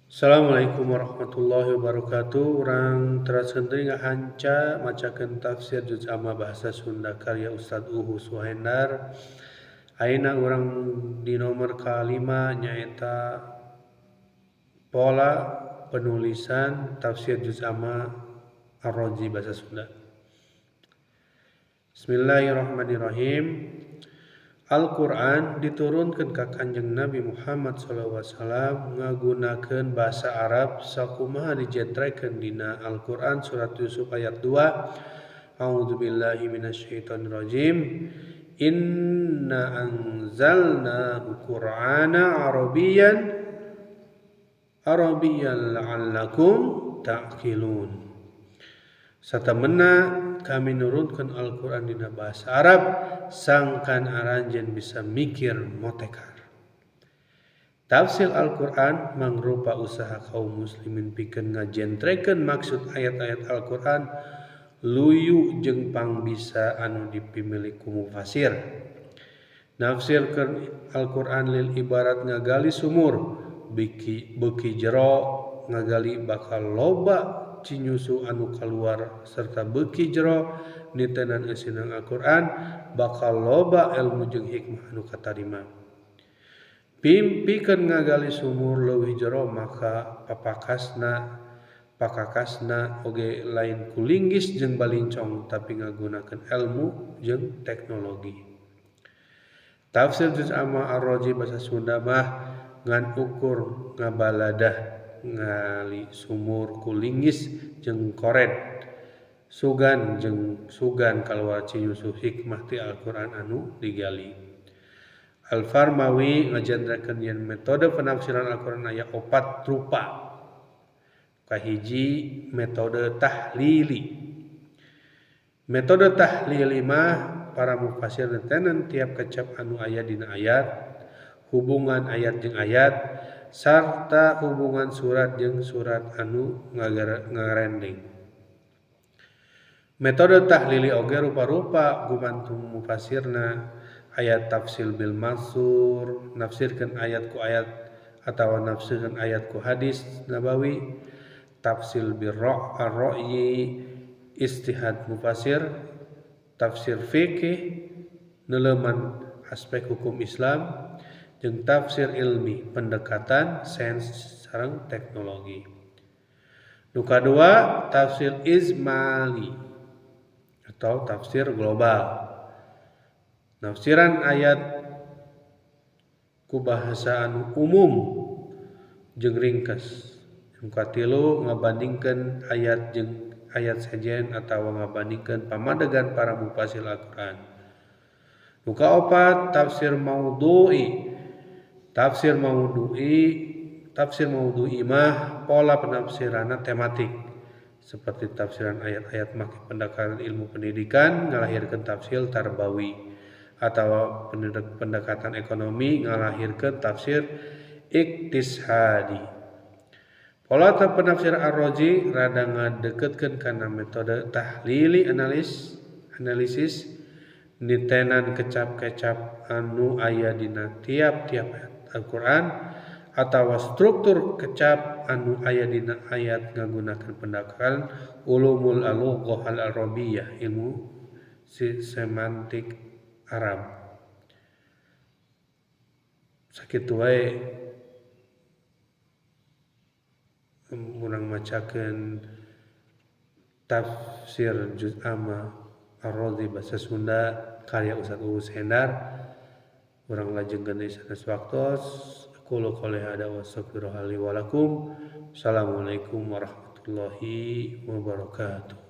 Assalamualaikum warahmatullahi wabarakatuh. Urang teraskeun deui ngahanca macakeun tafsir juz amma bahasa Sunda karya Ustaz Uhu Suhendar. Ayeuna urang di nomor kalima nyaeta pola penulisan tafsir juz amma Ar-Razi bahasa Sunda. Bismillahirrahmanirrahim. Al-Quran diturunkan ka Kanjeng Nabi Muhammad sallallahu alaihi wasallam ngagunakeun bahasa Arab sakumaha dijentrekeun dina Al-Quran surat Yusuf ayat 2. A'udzubillahi minasyaitonirrajim. Inna anzalnahu Qur'ana Arabiyyan la'allakum ta'qilun. Satamena kami nurunkan Al-Quran dina bahasa Arab sangkan aranjeun bisa mikir motekar. Tafsir Al-Quran mangrupa usaha kaum muslimin pikeun ngajentrekeun maksud ayat-ayat Al-Quran luyu jeung pangbisa anu dipimilik ku mufasir. Nafsirkeun Al-Quran lil ibarat ngagali sumur beuki jero ngagali bakal loba cinyusu anu kaluar serta beuki jero nitenan eusinan Al-Qur'an bakal loba ilmu jeung hikmah anu katarima. Pimpikeun ngagali sumur leuwih jero maka pakakasna oge lain ku linggis jeung balincong tapi ngagunakeun ilmu jeung teknologi. Tafsir juz amma Ar-Razi bahasa Sunda mah ngan ukur ngabaladah ngali sumur ku linggis jeung koret sugan jeung sugan kaluar cinyusu hikmah ti Al-Qur'an anu digali. Al-Farmawi ngajendrakeun yen metode penafsiran Al-Qur'an aya opat rupa. Kahiji metode tahlili. Metode tahlili mah para mufasir netenan tiap kecap anu aya dina ayat, hubungan ayat jeung ayat, sarta hubungan surat jeung surat anu ngarendeng. Metode tahlili oge rupa-rupa gumantung mufasirna ayat tafsil bil mansur, nafsirkeun ayat ku ayat atawa nafsirkeun ayat ku hadis nabawi, tafsil bil ra'yi, istihad mufasir, tafsir fikih neuleman aspek hukum Islam, jeung tafsir ilmi pendekatan sains sareng teknologi. Nu kadua tafsir izmali atau tafsir global. Nafsiran ayat ku bahasa anu umum jeung ringkes. Nu katilu ngabandingkeun ayat jeung ayat sejen atawa ngabandingkeun pamadegan para mufasir Al-Qur'an. Nu kaopat tafsir maudhu'i. Tafsir maudhu'i mah pola penafsiranna tematik seperti tafsiran ayat-ayat make pendekatan ilmu pendidikan ngalahirkeun tafsir tarbawi atau pendekatan ekonomi ngalahirkeun tafsir iktishadi. Pola penafsir Ar-Razi rada ngadeukeutkeun kana metode tahlili analisis nitenan kecap-kecap anu aya dina tiap-tiap ayat Al-Qur'an atawa struktur kecap anu aya dina ayat ngagunakeun pendekatan ulumul lughah al-arabiyyah, ilmu semantik Arab. Sakitu wae urang macakeun tafsir juz amma Ar-Razi bahasa Sunda karya Ustaz Uus Hendar. Urang lajengkeun deui sanes waktos. Aqulu qouli hadza wa astaghfirullaha li wa lakum. Assalamualaikum warahmatullahi wabarakatuh.